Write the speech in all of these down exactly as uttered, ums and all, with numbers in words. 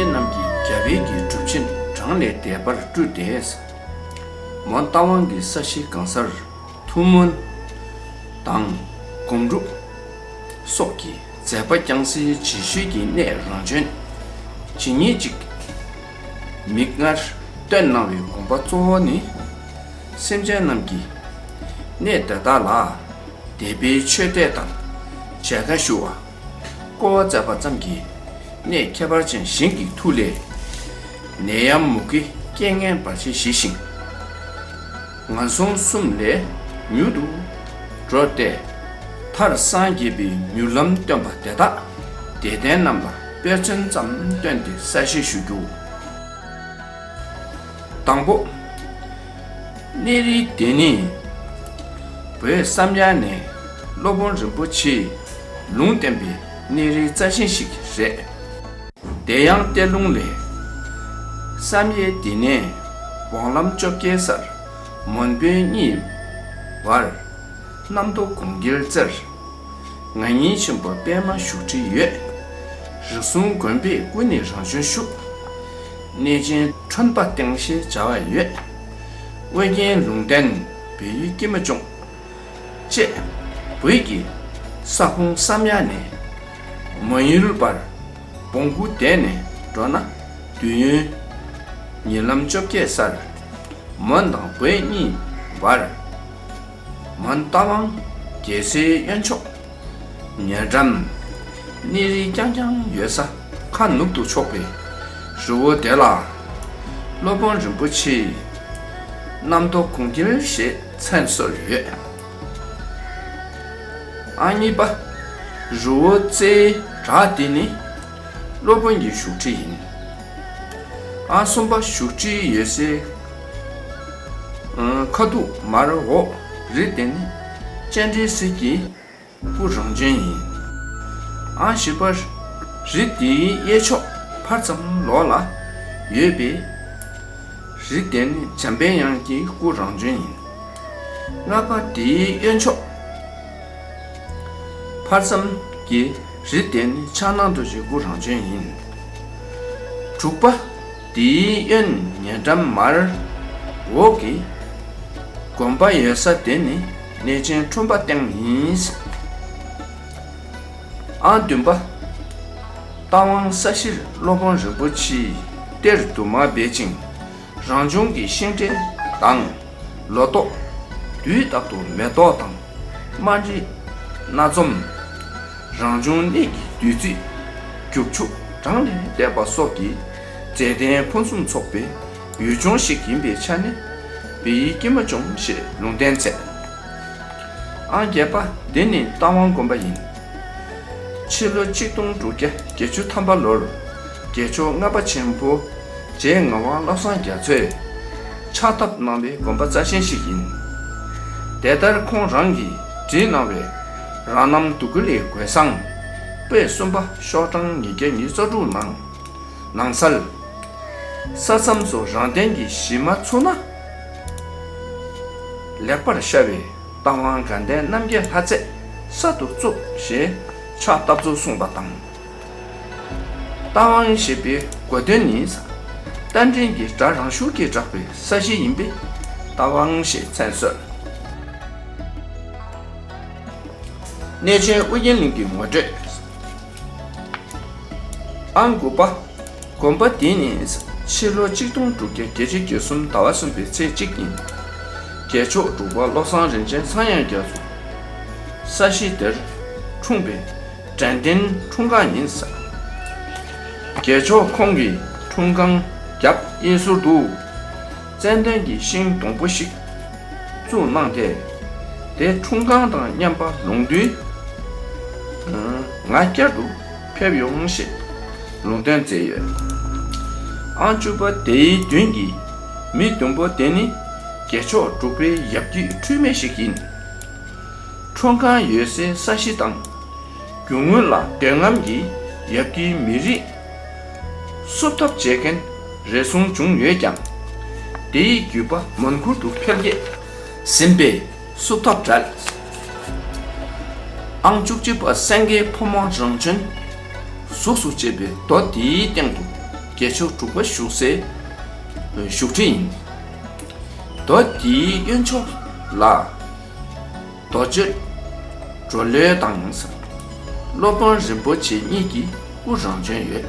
རྣམས་ཀྱིས་རྒྱ་བལ་གྱི་གྲུབ་ཆེན་གྲངས་ལས་འདས་པར་སྤྲུལ་ཏེ། མོན་རྟ་དབང་གི་ས་གཞི་གང་སར་ཐུགས་སྨོན་དང་སྒོམ་སྒྲུབ་སོགས་ཀྱི་མཛད་པ་བསྐྱངས་སའི་རྗེས་ཤུལ་གྱི་གནས་རང་བྱོན་ཇི་སྙེད་ཅིག་མིག་སྔར་སྟོན་གནང་བའི་དགོངས་པ་གཙོ་བོ་ནི། སེམས་ཅན་རྣམས་ཀྱིས་གནས་དེ་དག་ལ་དད་པའི་མཆོད་རྟེན་དང་མཇལ་ཁ་ཞུ་བ། སྐོར་བ་མཛད་པ་ཙམ་གྱིས་གནས་ཁྱད་པར་ཅན་གཞན་གྱི་ཐུགས་ལས་ནད་ཡམས་མུ་གེའི་རྐྱེན་ངན་བར་ཆད་ཞི་ཞིང་། ངན་སོང་གསུམ་ལས་མྱུར་དུ་སྒྲོལ་ཏེ། མཐར་སངས་རྒྱས་པའི་མྱུར་ལམ་སྟོན་པ་དེ་དག་དད་ལྡན་རྣམས་ལ་དཔེ་མཚོན་ཙམ་སྟོན་ཏེ་གསལ་བཤད་ཞུ་རྒྱུ། དང་པོ། གནས་རི་དེ་ནི་བོད་བསམ་ཡས་ནས་སློབ་དཔོན་རིན་པོ་ཆེས་ལུང་བསྟན་པའི་གནས་རི་རྩ་ཆེན་ཞིག་རེད། དེ་ཡང་གཏེར་ལུང་ལས། བསམ་ཡས་དེ་ནས་སྦོང་ལམ་བཅོ་བརྒྱད་སར་མོན་བོད་གཉིས་བར་གནམ་མདོ་གུང་རྒྱལ་རྩེར། ང་གཉིས་ཆེན་པོ་པདྨ་བཞུགས་ཁྲི་ཡོད། རིགས་གསུམ་མགོན་པོས་སྐུ་ནི་རང་བྱོན་བཞུགས། གནས་ཆེན་ཁྲོན་པ་སྟེང་ཞེས་བྱ་བ་ཡོད། ཨོ་རྒྱན་ལུང་བསྟན་བོད་ཡུལ་སྐྱེས་མ་སྐྱོང་། ཅེས་བོད་ཀྱི་ས་ཁོངས་བསམ་ཡས་ནས་མོན་ཡུལ་བར་སྦོང་སྐུ་དེ་ནས་འགྲོ་ན་དུས་ཡུན་ཉིན་ལམ་བཅོ་བརྒྱད་སར་མོན་དང་བོད་གཉིས་བར། མོན་རྟ་དབང་རྒྱལ་སྲས་གཡོན་ཕྱོགས་ཉེ་འགྲམ་གནས་རི་རྐྱང་རྐྱང་ཡོད་ས་ཁ་ནུབ་ཏུ་ཕྱོགས་པའི་རི་བོ་དེ་ལ་སློབ་དཔོན་རིན་པོ་ཆེའི་གནམ་མདོ་གུང་རྒྱལ་ཞེས་མཚན་གསོལ་ཡོད། ཨང་གཉིས་པ། རི་བོ་རྩེའི་བྲག་དེ་ནི་སློབ་དཔོན་གྱི་བཞུགས་ཁྲི་ཡིན། ཨང་གསུམ་པ། བཞུགས་ཁྲི་ཡོད་སའི་ཁ་ཐུག་མར་འོག་རི་དེ་ནི་སྤྱན་རས་གཟིགས་ཀྱི་སྐུ་རང་བྱོན་ཡིན། ཨང་བཞི་པ། རི་དེའི་གཡས་ཕྱོགས་ཕར་ཙམ་ལོགས་ལ་ཡོད་པའི་རི་དེ་ནི་འཇམ་པའི་དབྱངས་ཀྱི་སྐུ་རང་བྱོན་ཡིན། ལྔ་པ། དེའི་གཡོན་ཕྱོགས་ཕར་ཙམ་གྱི་རི་དེ་ནི་ཕྱག་ན་རྡོ་རྗེའི་སྐུ་རང་བྱོན་ཡིན། དྲུག་པ། དེའི་གཡོན་ཉེ་འགྲམ་མར་འོག་གི་དགོན་པ་ཡོད་ས་དེ་ནི་གནས་ཆེན་ཁྲོན་པ་སྟེང་ཡིན། ཨང་བདུན་པ། རྟ་དབང་ས་གཞིར་སློབ་དཔོན་རིན་པོ་ཆེའི་གཏེར་དུ་མ་སྦས་ཅིང་། རང་བྱུང་གི་ཤིང་འབྲས་དང་ལོ་ཏོག་དུས་རྟག་ཏུ་མེ་ཏོག་དང་། རྨ་འབྲས་སྣ་འཛོམས། རང་བྱུང་གནས་ཀྱི་བདུད་རྩི་རྒྱུ་ཆུ་གྲངས་ལས་འདས་པ་སོགས་ཀྱི་རྫས་ལྡན་ཕུན་སུམ་ཚོགས་པའི་ཡུལ་ལྗོངས་ཤིག་ཡིན་པའི་ཆ་ནས་བོད་ཡུལ་སྐྱེས་མ་སྐྱོང་ཞེས་ལུང་བསྟན་མཛད། ཨང་བརྒྱད་པ། འདི་ནི་རྟ་དབང་དགོན་པ་ཡིན། ཕྱི་ལོ་ཆིག་སྟོང་དྲུག་བརྒྱ་བརྒྱད་ཅུ་ཐམ་པ་ལོར་རྒྱལ་མཆོག་ལྔ་པ་ཆེན་པོ་རྗེ་ངག་དབང་བློ་བཟང་རྒྱ་མཚོས་ཕྱག་བཏབ་གནང་བའི་དགོན་པ་རྩ་ཆེན་ཞིག་ཡིན། དེ་ལྟར་ཁོང་རང་གིས་བྲིས་གནང་བའི་རང་རྣམ་དུ་ཀུ་ལའི་གོས་བཟང་པོད་གསུམ་པ་ཤོག་གྲངས་ཉིས་བརྒྱ་ཉི་ཤུ་རྩ་དྲུག་ནང་ནང་གསལ། ས་མཚམས་སུ་རང་བརྟེན་གྱི་གཞི་མ་ཚུགས་ན། ལེགས་པར་ཤར་བའི་རྟ་དབང་དགའ་ལྡན་རྣམ་རྒྱལ་ལྷ་རྩེ་གསར་དུ་བཙུགས་ཞེས་ཕྱག་བཏབ་ཚུལ་གསུངས་པ་དང་། རྟ་དབང་ཞེས་པའི་གོ་དོན་ནི། རྟ་མགྲིན་གྱི་སྒྲ་རང་ཤུགས་ཀྱིས་བསྒྲགས་པའི་ས་གཞི་ཡིན་པས་རྟ་དབང་ཞེས་མཚན་གསོལ། གནས་ཆེན་ཨོ་རྒྱན་གླིང་གི་ངོ་སྤྲོད། ཨང་དགུ་པ། དགོན་པ་འདི་ནི་ཕྱི་ལོ་ཆིག་སྟོང་དྲུག་བརྒྱ་བརྒྱད་ཅུ་གྱ་གསུམ་ཟླ་བ་གསུམ་པའི་ཚེས་གཅིག་ཉིན། རྒྱལ་མཆོག་འབྲུག་པ་བློ་བཟང་རིན་ཆེན་ཚངས་དབྱངས་རྒྱ་མཚོ་ས་གཞི་འདིར་འཁྲུངས་པའི་དྲན་རྟེན་འཁྲུངས་ཁང་ཡིན། རྒྱལ་མཆོག་ཁོང་གིས་འཁྲུངས་ཁང་རྒྱབ་གཡས་ཟུར་དུ་ཙན་དན་གྱི་ཤིང་སྡོང་པོ་ཞིག་བཙུགས་གནང་སྟེ། དེ་འཁྲུངས་ཁང་དང་མཉམ་པ་ལུང་བསྟན་ང་བསྐྱར་དུ་ཕེབས་ཡོང་ཞེས་ལུང་བསྟན་མཛད་ཡོད། ཨང་བཅུ་པ། དེའི་མདུན་གྱི་མི་བདུན་པོ་དེ་ནི་རྒྱལ་མཆོག་འབྲུག་པའི་ཡབ་རྒྱུད་འཁྲུལ་མེད་ཞིག་ཡིན། འཁྲུངས་ཁང་ཡོད་སའི་ས་གཞི་དང་རྒྱུ་དངོས་ལ་འདོད་རྔམ་གྱིས་ཡབ་ཀྱི་མི་རིགས་བསུབ་ཐབས་བྱེད་མཁན་རེ་ཟུང་བྱུང་ཡོད་ཀྱང་། དེའི་རྒྱུད་པ་མོན་གྷོ་དུ་འཕེལ་རྒྱས་ཟིན་པས་བསུབ་ཐབས་བྲལ། ཨང་བཅུ་གཅིག་པ། སེང་གེ་ཕོ་མོ་རང་བྱོན་གཟུགས་སུ་བྱས་པའི་རྡོ་དེའི་སྟེང་དུ་ རྒྱལ་མཆོག་འབྲུག་པ་བཞུགས་སའི་བཞུགས་ཁྲི་ཡིན། རྡོ་འདིའི་གཡོན་ཕྱོགས་ལ་རྡོ་རྗེ་གྲོ་ལོད་དང་། སློབ་དཔོན་རིན་པོ་ཆེ་གཉིས་ཀྱི་སྐུ་རང་བྱོན་ཡོད།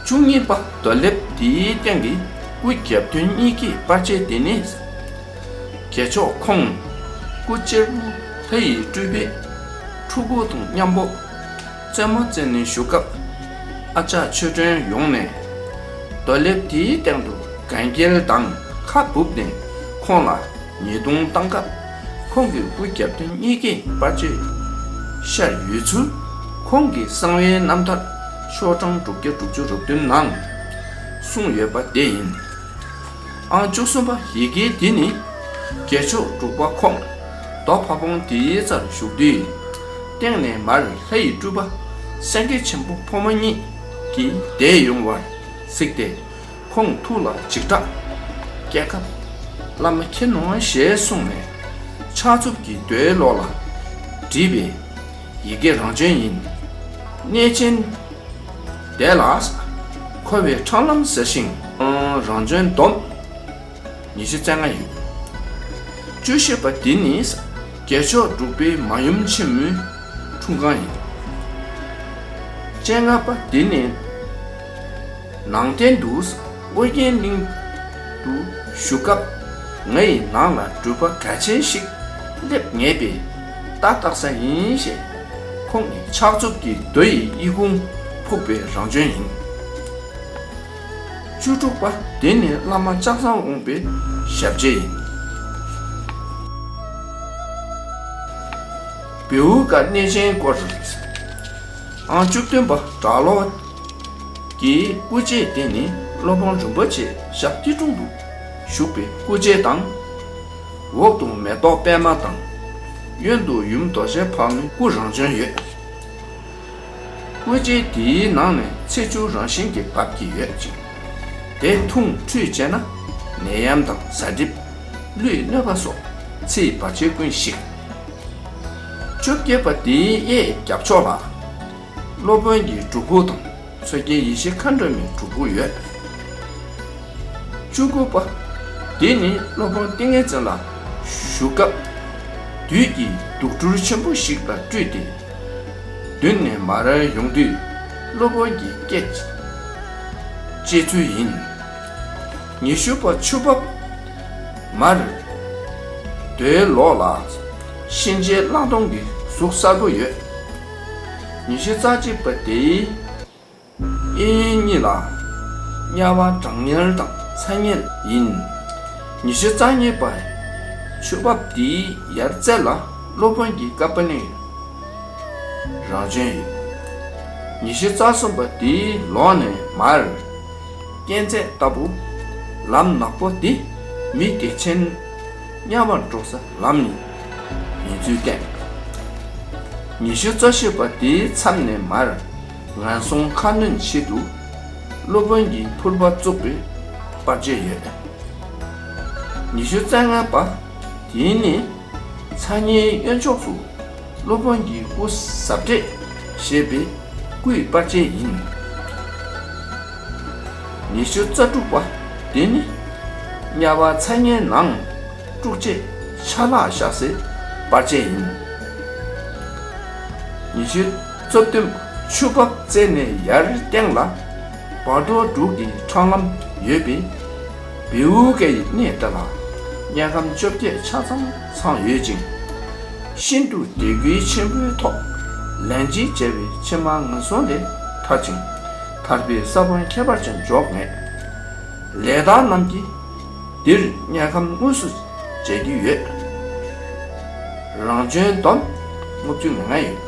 བཅུ་གཉིས་པ་རྡོ་ལེབ་འདིའི་སྟེང་གི་སྐུ་རྒྱབ་མདུན་གཉིས་ཀྱི་པར་ཆས་འདི་ནི། རྒྱལ་མཆོག་ཁོང་སྐུ་གཅེར་བུ་ལྷ་ཡི་སྤྲུལ་པའི་ཕྲུ་གུ་དང་མཉམ་པོ་བཙུན་མོ་བཙས་ནས་བཞུགས་སྐབས། ཨ་ཅག་ཆོས་སྒྲོན་ཡོང་ནས་རྡོ་ལེབ་དེའི་སྟེང་དུ་གན་རྐྱལ་དང་ཁ་སྦུབས་ནས་ཁོང་ལ་ཉེས་རྡུང་བཏང་སྐབས། ཁོང་གི་སྐུ་རྒྱབ་མདུན་གཉིས་ཀའི་པར་ཆས་ཤར་ཡོད་ཚུལ་ཁོང་གི་གསང་བའི་རྣམ་ཐར་ཤོག་གྲངས་དྲུག་བརྒྱ་དྲུག་ཅུ་རེ་བདུན་ནང་གསུངས་ཡོད་པ་དེ་ཡིན། ཨང་བཅུ་གསུམ་པ་ཡི་གེ་འདི་ནི། རྒྱལ་མཆོག་འབྲུག་པ་ཁོང་རྡོ་ཕ་བོང་དེའི་རྩར་བཞུགས་དུས། སྟེང་ནས་མར་ལྷ་ཡི་སྤྲུལ་པ་སེང་གེ་ཆེན་པོ་ཕོ་མོ་གཉིས་ཀྱིས་བསྡད་ཡོང་བར་གཟིགས་ཏེ། ཁོང་ཐུགས་ལ་འཇིགས་སྐྲག་སྐྱེས་སྐབས། བླ་མ་ཁྱེར་ནོ་ཞེས་གསུངས་ནས། ཕྱག་མཛུབ་ཀྱིས་རྡོའི་ལོགས་ལ་བྲིས་པའི་ཡི་གེ་རང་བྱོན་ཡིན། གནས་ཆེན་དེ་ལ་འཁོར་བའི་འཕྲང་ལམ་ཟེར་ཞིང་། རང་བྱོན་སྡོམ། ཉི་ཤུ་རྩ་ལྔ་ཡོད། བཅུ་བཞི་པ་འདི་ནི་རྒྱལ་མཆོག་འབྲུག་པའི་མ་ཡུམ་ཆེན་མོའི་འཁྲུངས་ཁང་ཡིན། བཅོ་ལྔ་པ་འདི་ནི་ནང་རྟེན་དུ་ཨོ་རྒྱན་གླིང་དུ་བཞུགས་སྐབས། ང་ཡི་ནང་ལ་འགྲུལ་པ་གལ་ཆེན་ཞིག་སླེབས་ངེས་པའི་རྟ་བཏགས་ས་ཡིན་ཞེས་ཁོང་གི་ཕྱག་མཛུབ་ཀྱི་རྡོ་ཡི་ཨི་ཁུང་ཕུག་པའི་རང་བྱོན་ཡིན། བཅུ་དྲུག་པ་འདི་ནི་བླ་མ་ལྕགས་ཟམ་དབང་པོའི་ཞབས་རྗེས་ཡིན། བེའུ་དཀར་གནས་ཆེན་སྐོར། ཨང་བཅུ་བདུན་པ་གྲྭ་ལོག་གི་སྐུ་རྗེས་འདི་ནི་སློབ་དཔོན་རིན་པོ་ཆེ་ཞབས་སྟེགས་དྲུང་དུ་བཞུགས་པའི་སྐུ་རྗེས་དང་། འོག་ཏུ་མེ་ཏོག་པད་མ་དང་། གཡོན་དུ་ཡུམ་རྡོ་རྗེ་ཕག་མོའི་སྐུ་རང་བྱོན་ཡོད། སྐུ་རྗེས་དེའི་ནང་ནས་ཚེས་བཅུ་རང་བཞིན་གྱི་འབབ་ཀྱི་ཡོད་ཅིང་། དེ་འཐུང་ཁྲུས་བྱས་ན་ནད་ཡམས་དང་གཟའ་གྲིབ། ཀླུས་གནོད་པ་སོགས་ཚེའི་བར་ཆད་ཀུན་ཞི། བཅོ་བརྒྱད་པ་དེའི་གཡས་རྒྱབ་ཕྱོགས་ལ་སློབ་དཔོན་གྱི་སྒྲུབ་ཕུག་དང་མཚོ་རྒྱལ་ཡེ་ཤེས་མཁའ་འགྲོ་མའི་སྒྲུབ་ཕུག་ཡོད། བཅུ་དགུ་པ། འདི་ནི་སློབ་དཔོན་ཏིང་ངེ་འཛིན་ལ་བཞུགས་སྐབས་བདུད་ཀྱི་དུག་སྦྲུལ་ཆེན་པོ་ཞིག་ལ་སྤྲུལ་ཏེ། མདུན་ནས་མར་ཡོང་དུས་སློབ་དཔོན་གྱི་སྐད་ཅེས་ཚུལ་ཡིན། ཉི་ཤུ་པ་ཆུ་འབབ་མར་རྡོའི་ལོགས་ལ་གཤིན་རྗེ་གླང་གདོང་གི་གཟུགས་གསལ་པོ་ཡོད། ཉི་ཤུ་རྩ་གཅིག་པ་དེའི་གཡས་གཡོན་གཉིས་ལ་དམྱལ་བ་གྲང་དམྱལ་དང་ཚ་དམྱལ་ཡིན། ཉི་ཤུ་རྩ་གཉིས་པ་ཆུ་འབབ་དེའི་ཡར་རྩེ་ལ་སློབ་དཔོན་གྱི་བཀའ་པ་ལི་རང་བྱོན་ཡོད། ཉི་ཤུ་རྩ་གསུམ་པ་དེའི་ལོགས་ནས་མར་རྐྱེན་རྩེད་ལྟ་བུ་ལམ་ནག་པོ་འདི་མི་སྡིག་ཅན་དམྱལ་བར་འགྲོ་ས་ལམ་ཡིན་ཚུལ་བསྟན། ཉི་ཤུ་རྩ་བཞི་པ་དེའི་མཚམས་ནས་མར་ངན་སོང་ཁ་གནོན་ཆེད་དུ་སློབ་དཔོན་གྱི་ཕུར་པ་བཙུགས་པའི་པར་ཆས་ཡོད། ཉི་ཤུ་རྩ་ལྔ་པ་དེ་ནི་ཚ་དམྱལ་གཡོན་ཕྱོགས་སུ་སློབ་དཔོན་གྱི་སྐུ་ཟབ་འདྲེས་ཞེས་པའི་སྐུའི་པར་ཆས་ཡིན། ཉི་ཤུ་རྩ་དྲུག་པ་དེ་ནི་དམྱལ་བ་ཚ་དམྱལ་ནང་དཀྲུག་ཆས་ཆ་ལག་བཞག་སའི་པར་ཆས་ཡིན། ཉི་ཤུ་རྩ་བདུན་པ་ཆུ་འབབ་རྩེ་ནས་ཡར་སྟེང་ལ་བར་དོ་དྲུག་གི་འཕྲང་ལམ་ཡོད་པའི་བེའུ་ཀའི་གནས་འདི་ལ་དམྱལ་ཁམས་བཅོ་བརྒྱད་ཆ་ཚང་ཚང་ཡོད་ཅིང་། ཤིན་ཏུ་དད་གུས་ཆེན་པོའི་ཐོག་ལན་གཅིག་བྱས་པའི་ཕྱི་མ་ངན་སོང་ལས་ཐར་ཅིང་ཐར་པའི་ས་བོན་ཁྱད་པར་ཅན་འཇོག་ངེས། ལས་དག་རྣམས་ཀྱིས་འདིར་དམྱལ་ཁམས་དངོས་སུ་མཇལ་རྒྱུ་ཡོད། རང་བྱོན་སྡོམ་ལྔ་བཅུ་ང་ལྔ་ཡོད།